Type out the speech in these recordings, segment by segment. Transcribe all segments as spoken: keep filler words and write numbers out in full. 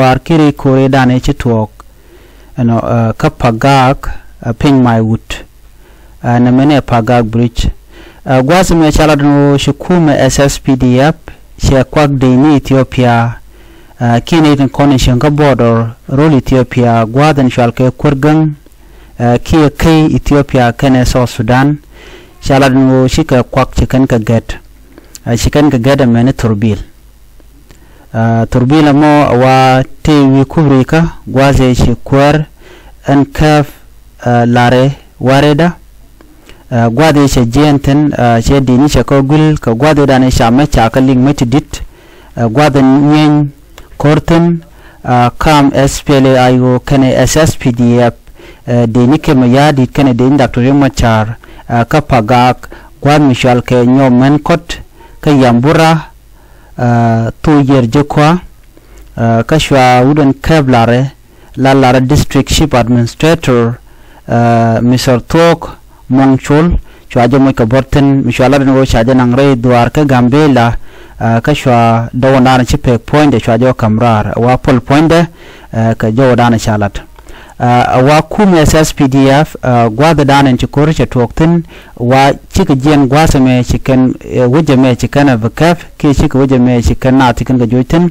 War kiri kore danɛ ci tuɔɔk ɛnɔ kä Pagak, piny may wut. Nɛ mɛnɛ Pagak bridge. Gua̱a̱th mɛ ca lat ɛn ɣöö ci kumɛ S S P D F cɛ kuak dec ni Ethiopia. Kiɛ nɛ tin kɔn in cieŋ kä border rol Ethiopia gua̱a̱th in cual kɛ Kuer Gäŋ, kiɛ key Ethiopia kɛnɛ South Sudan. Ca lat ɛn ɣöö cikɛ kuak ci kɛn kɛ gɛt. Ci kɛn kɛ gɛt ɛmɛni thurbil. Thurbil ɛmɔ wa tëë wi̱i̱ kubrikä gua̱a̱th ëë ci kuäär ɛn kääp larɛ warɛda. Gua̱a̱th ëë cɛ jiɛɛn thi̱n, cɛ dini cɛ kä guil kɛ gua̱a̱th ëë danɛ ca mɛ ca kä liŋ mɛ ti di̱t. Gua̱a̱th in nyieeny ko̱r thi̱n kam S P L A I O kɛnɛ S S P D F. Dini kɛ mɛ ya̱a̱ di̱t kɛnɛ dini Doctor Riek Machar kä Pagak gua̱a̱th mi cual kɛ nyɔm mɛn kɔt kä Yambura. Thok yiër ji̱ kɔa kä cua wut ɛn kɛp larɛ la larɛ district chief administrator, Mister Thuɔ̱k Muɔ̱ŋ Col, cua jɛ moc kɛ buɔ̱t thi̱n mi cua lat ɛn ɣöö ca jɛ naŋ rɛy dhuaar kä Gambela. Kä cua dɔwändan ci pek puɔ̱nydɛ cua jɛ wä ka̱m raar wa pol puɔ̱nydɛ kɛ jɔwändan ca lat. A wa kumɛ S S P D F gua̱a̱th dan in ci ko̱r cɛ tuɔɔk thi̱n. Wa cikɛ jiɛn gua̱a̱th ɛmɛ ci kɛn wec ɛmɛ ci kɛn a bi kɛp kiɛ cikɛ wec ɛmɛ ci kɛn naath ci kɛn kɛ joc thi̱n.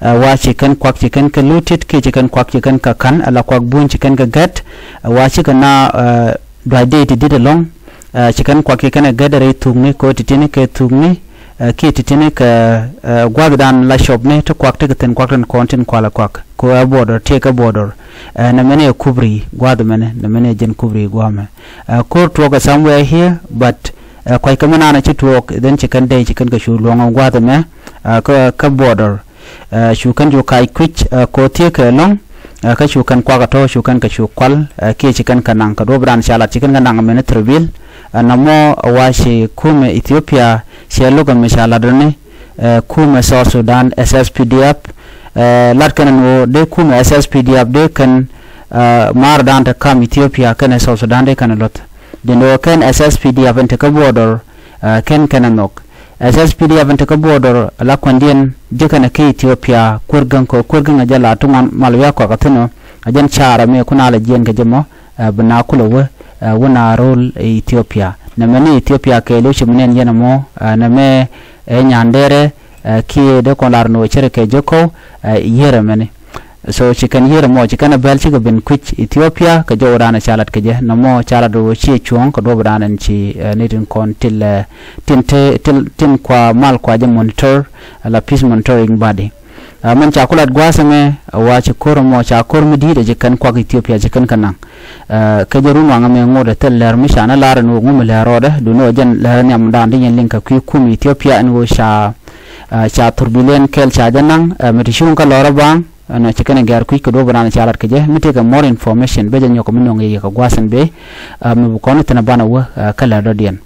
Wa ci kɛn kuak ci kɛn kɛ lutit kiɛ ci kɛn kuak ci kɛn kɛ ka̱n ala kuak buny ci kɛn kɛ gɛt. Wa cikɛ na duac dee ti dit ɛlɔ̱ŋ. Ci kɛn kuak ci kɛn ɛ gɛt rɛy thukni kɛ ɣöö ti tini kɛ thukni kiɛ ti tini kɛ gua̱a̱th dan la cɔpni ti kuak ti kɛ thi̱n kuak tin kɔn tin kual ɛ kuak kɛ ɣöö ɛ border tiek ɛ border. Nɛ mɛni ɛ kubri gua̱a̱th mɛni nɛ mɛni ɛ jɛn kubri gua̱a̱mɛ. Ko̱r tuɔɔk ɛ somewhere here but kuac kɛ mi naan ɛ ci tuɔɔk then ci kɛn dee ci kɛn kɛ cu luɔ̱ŋ ɛ gua̱a̱th mɛ kä border. Cu kɛn cu kac kui̱c ko̱ thiek kɛ lɔ̱ŋ. Kä cu kɛn kuak ɛ tɔ̱ cu kɛn kɛ cu kual kiɛ ci kɛn kɛ naŋ kɛ duɔ̱ɔ̱p dan ca lat ci kɛn kɛ naŋ mɛni thurbil. Nɔmɔ wa ci kumɛ Ethiopia cɛ lo̱k ɛmɛ ca lat dɔ̱ni kumɛ South Sudan S S P D F. Lat kɛn ɛn ɣöö dee kumɛ S S P D F dee kɛn maar dan te kam Ethiopia kɛnɛ South Sudan dee kɛn ɛ luɔ̱th. Jɛn ɣöö kɛn S S P D F ɛn te kä border kɛn kɛn ɛ nhɔk. S S P D F ɛn te kä border la kuandiɛn ji̱ kɛnɛ kä Ethiopia Kuer Gäŋ kɛ Kuer Gäŋ ɛ jɛ la ti ŋuan mal wiak kɔak ɛ thi̱n ɔ. Ɛ jɛn caarɛ mëë kun a lɛ jiɛn kɛ jɛ mɔ bi na kulɛ wä wä na ro̱l Ethiopia. Nɛ mɛ ni Ethiopia kɛɛliw ci mi nɛn yɛn ɛmɔ nɛ mɛ ɛ nyandɛrɛ kiɛ dee kɔn lar ni wä cɛ rɛ kɛ jɛ kɔw. Yierɛ mɛ ni. So ci kɛn yier mɔ ci kɛn a bɛl cikɛ ben kui̱c Ethiopia kɛ jɔw dan a ca lat kɛ jɛ nɔmɔ ca lat wä ci cuɔ̱ŋ kɛ duɔp dan ɛn ci ni tin kɔn til tin te til tin kua mal kua jɛ monitor la peace monitoring body. Mɛn ca kulat gua̱a̱th ɛmɛ wa ci ko̱r mɔ ca ko̱r mi di̱i̱t a ci kɛn kuak Ethiopia ci kɛn kɛ naŋ. Kɛ jɛ run waŋ ɛmɛ ŋot ɛ thil lɛr mi ca ni lar ɛn wä ŋum lɛr rɔɔdɛ duni wä jɛn lɛr nhiam dan di yɛn liŋ kɛ kui̱ kum Ethiopia ɛn wä ca ca thurbilien kɛl ca jɛ naŋ. Mɛ ti cuŋ kä lɔrä baŋ ɛn ci kɛn gɛr kui̱c kɛ duɔ̱p ran ca lat kɛ jɛ mi tekɛ more information ben jɛ nyɔk mi nɔŋ yɛ kɛ gua̱a̱th in ben. Mi bi kɔn thin a banɛ wä kä lɛr dɔ̱diɛn.